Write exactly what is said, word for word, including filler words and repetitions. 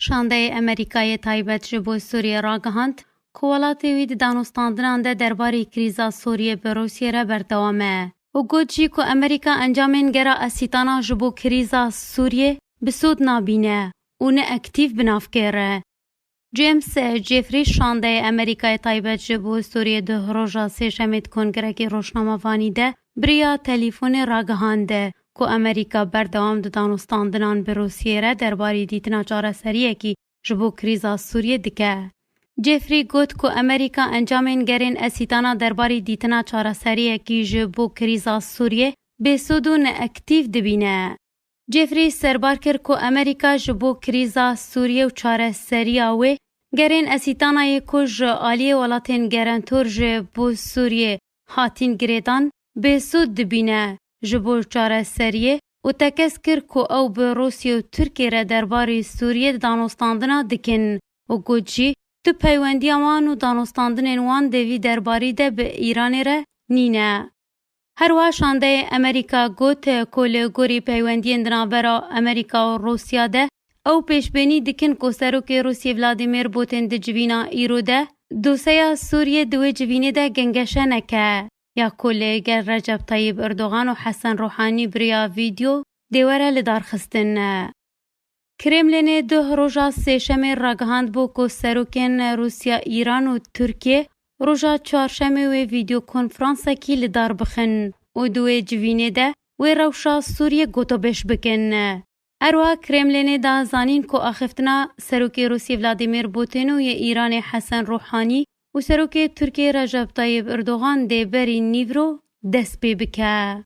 Şandeyê Amerîkayê taybet ji bo Sûriyê ragihand ku welatê wî di danûstandinan de derbarê krîza Sûriyê bi Rûsiyê re berdewam e û got jî ku Amerîka encamên gera esîtana ji bo krîza Sûriyê bi sûd nabîne û ne ektîf bi nav kêre. James Jeffrey şandeyê Amerîkayê taybet ji bo Sûriyê di roja sêşemê di kongrekî rojnamevanî de bi riya telîfonê ragihand ku Amerîka berdewam di danûstandinan bi Rûsiyê re derbarî dîtina çareseriyekî ji bo krîza Sûriyê dike. Jeffrey got ku Amerîka encamên gerên esîtana derbarî dîtina çareseriyekî ji bo krîza Sûriyê bêsûd û neektîf dibîne. Jeffrey serbar kir ku Amerîka ji bo krîza Sûriyê û çareseriya wê gerên esîtana yê ku ji aliyê welatên gerentor ji bo Sûriyê hatîn girêdan bêsûd dibîne ji bo çareseriyê û tekez kir ku ew bi Rûsya û Tirkiyê re derbarê Sûriyê danûstandina dikin û got jî tu peywendiya wan û danûstandinên wan di vî derbarî de bi Îranê re nîne. Her wiha şandeyê Amerîka got ku li gorî peywendiyên di navbera Amerîka û Rûsya de ew pêşbînî dikin ku Serokê Rûsiyê Vladimir Putin di civîna îro de doseya Sûriyê di wê civînê de gengeşe neke ya ku li gel Recep Tayyip Erdogan û Hesen Ruhanî bi riya vîdyo dê were lidarxistin. Kremlînê duh roja sêşemê ragihand bû ku serokên Rûsya, Îran û Tirkiye roja çarşemê wê vîdyokonferansekî li dar bixin û di wê civînê de wê rewşa Sûriyê gotobêj bikin. Her wiha Kremlînê da zanîn ku axiftina Serokê Rûsiyê Vladimir Putin û yê Îranê Hesen Ruhanî û Serokê Tirkiyê Recep Tayyip Erdogan dê berî nîvro dest pê bike.